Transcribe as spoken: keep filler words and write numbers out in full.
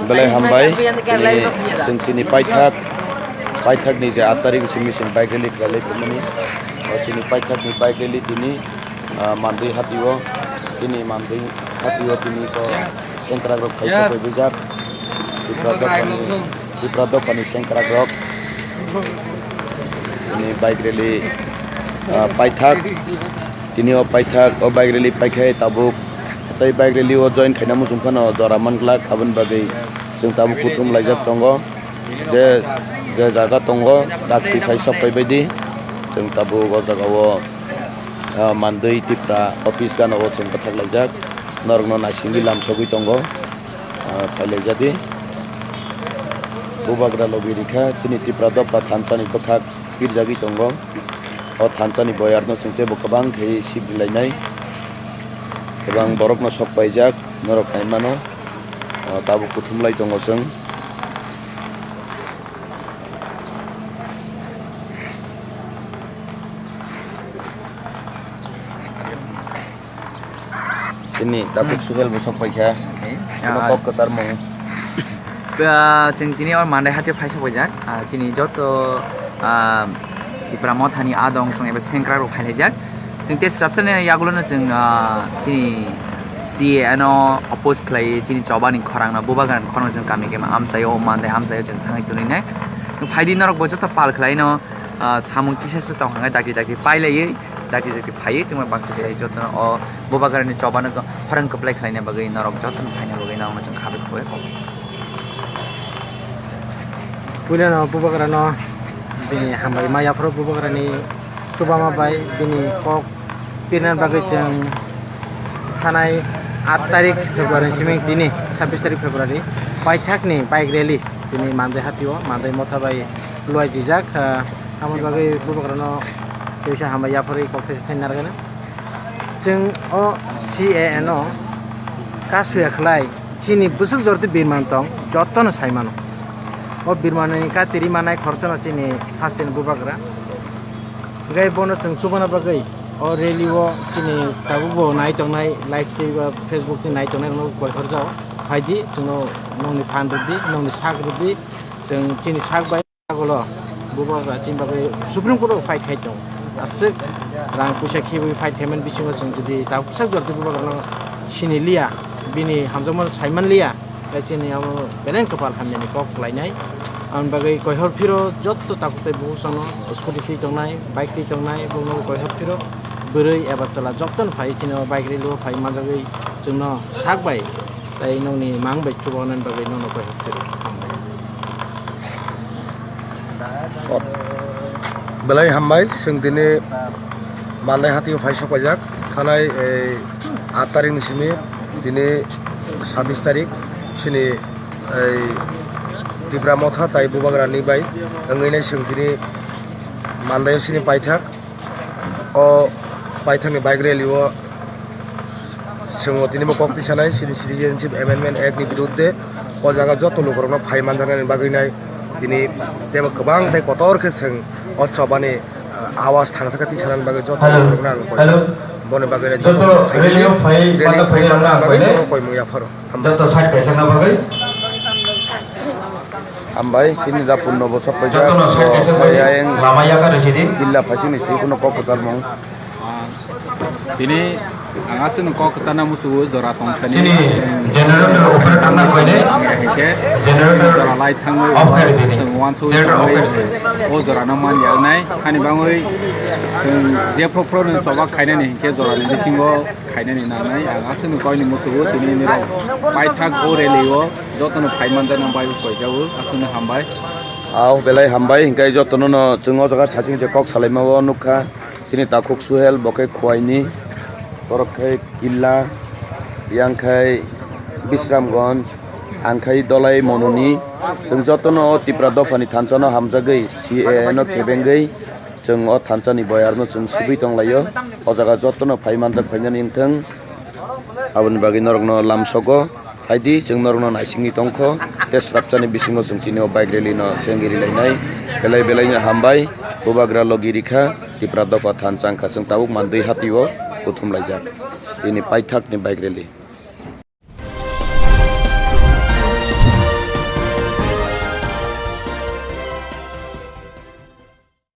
Belai hambai, tini chwng chini paithak, paithakni je aat tarik simi chwng bike rally khlailai tongmani. O chini paithakni bike rally tini, ah, Mandwi hatio, chini Mandwi hatio tini ko sengkrak rok phaisa Yes. Phaibijak. Tipra dophani, Tipra dophani sengkrak rok. Tini bike rally, ah, paithak. Tini o paithak, o bike rally paikhai tabuk. Tei bike rally o join khaina muchung phano jora manglak, aboni bagwi chwng tabuk kuthum laijak tongo. Je, je jaga tongo, dakti phai sok phaibaidi. Chwng tabuk o jaga o, ah, Mandwi Tipra office gana o chwng bwthak laijak. Norokno naisingwi lamsogwi tongo. Ah, phailaijadi. Bubagra logi rikha, chini Tipra dopha thansani bwkhak pirjagwi tongo. O thansani boyarno chwng teibo kwbang khe sibri lainai. Kwbang borokno sok paijak, norok nai mano. Ah, tabuk kuthum lai tongo chwng. Chini takhuk Suhel bo sok paikha. Okay. Kuno Ah, kok kwcharmung. Ah, chwng tini o Mandai hatio phai sok paijak. Ah, chini joto, ah, Tipra mothani adong song eba sengkrak rok phailaijak. Chwng tei swrapsani yagulono chwng, ah, chini C A A no oppose khlai chini chobani khorangno, bubagrani khorangno chwng kami kami amchaio, Mandai amchaio chwng thangwi tongwi nai. Phaidi norok bo joto pal khlaino, ah, samung kisa se tong hwnwi dakti dakti pailaiwi. Dakti dakti phaiwi chwngno baksa khe jotono o bubagrani chobano khorang kwplai khlaina bagwi norok jotono phaina bagwi norokno chwng khabai khukbai kok. Puilano bubagrano bini hambai ma yapharo bubagrani chubama bai bini kok pirna bagwi chwng thanai aat tarik February simi tini sabbish tarik February paithakni bike rally tini Mandai hatio Mandai motha bai luai jijak, ah, Aboni bagwi bubagrano teisa hambai yapharwi kok teisa thaini narwkna. Chwng o C A A no kasuya khlai chini bwswk jorti birman tong jotono sai mano. O birmanni kati ri manai khoroksa no chini hasteni bubagra. Hwnkhe bono chwng chubana bagwi o rally o chini tabukbo nai tongnai live twi ba Facebook twi nai tongnai rokno koi horjao. Phaidi chwngno nongni phan rwdi, nongni sak rwdi, chwng chini sak bai. Agolo bubagra chini bagwi Supreme Court o fight khai tong. Aswk rang puisa khibwi fight khaimani bisingo chwng jodi tabuksa jorti bubagrano sini liya, bini hamjakmano saiman liya, khe chini amo belai kwpal hamyani kok khlainai. Aboni bagwi koihor phiro jotto takhuk tei bukhuk chwngno scooty twi tongnai, bike twi tongnai, bongno koihor phiro bwrwi eba chwla jottoni phai chini o bike relo phai manjagwi chwngno sak bai. Tei nongni mang bai chubagnani bagwi nongno koi hok phuru hambai. Belai hambai, chwng tini Mandai hatio phai sok paijak, thanai, ei, aat tarik ni simi, tini sabbish tarik, chini, ei, Tipra motha tai bubagra ni bai, wngwi nai chwng tini Mandai o chini paithak. O paithakni bike rally o chwng o tini bo kok tisanai chini Citizenship Amendment Act ni birudde o jaga joto lukurokno phai manjaknani bagwi nai tini teibo kwbang tei kotor khe chwng o chobani, ah, awas thangsa khe tisanani bagwi joto Hello. Lukurokno ang koi. Hello. Boni bagwi nai joto Joto rally o phai rally manjaknani phai bagwi ang koi. Bono koimung yapharo. Hambai. Joto side kaisa na bagwi. Hambai, chini da punno bosok paijak. Jotono side kaisa Phai bagwi ayang lama yakarwi sidi. Killa phaisini si kuno kok kwcharmung. Ah, tini ang aswkno kok kwcharna musugo jora tongsani. Chini generator operator na koine. Hingke generator jora lai thangwi off kari dini. Chwng wansugwi generator off kari dini. O jorano man yaknai. Hani bangwi chwng je phro phro no choba khainani hingke jorani bisingo khainani nangnai. Ang aswkno koini musugo tini nirok paithak o rally o jotono phai manjakna bai koijago aswkno hambai. Ao belai hambai hingke jotono no chwng o jaga thaching je kok salaima o nukha chini takhuk Suhel bo khe Khwaini borok khe Killa yang khai Bisramganj ang khai Dolai Mononi chwng jotono o Tipra dophani thansa no hamjagwi C A A no kebengwi Chwng o thansa ni boyar no chwng sibui tong lai o. O jaga joto no phai manjak phai nani wng thung. Aboni bagwi norok no lamsogo. Phai di, chwng norok no naisingwi tong kho. Tei swrapsa ni bisingo chwng chini o bike rally no chengwi ri lai nai. Belai belai no hambai. Bubagra logi rikha. Tipra dopha thansa wngkha chwng tabuk Mandwi hati o kuthum laijak. Tini paithak ni bike rally.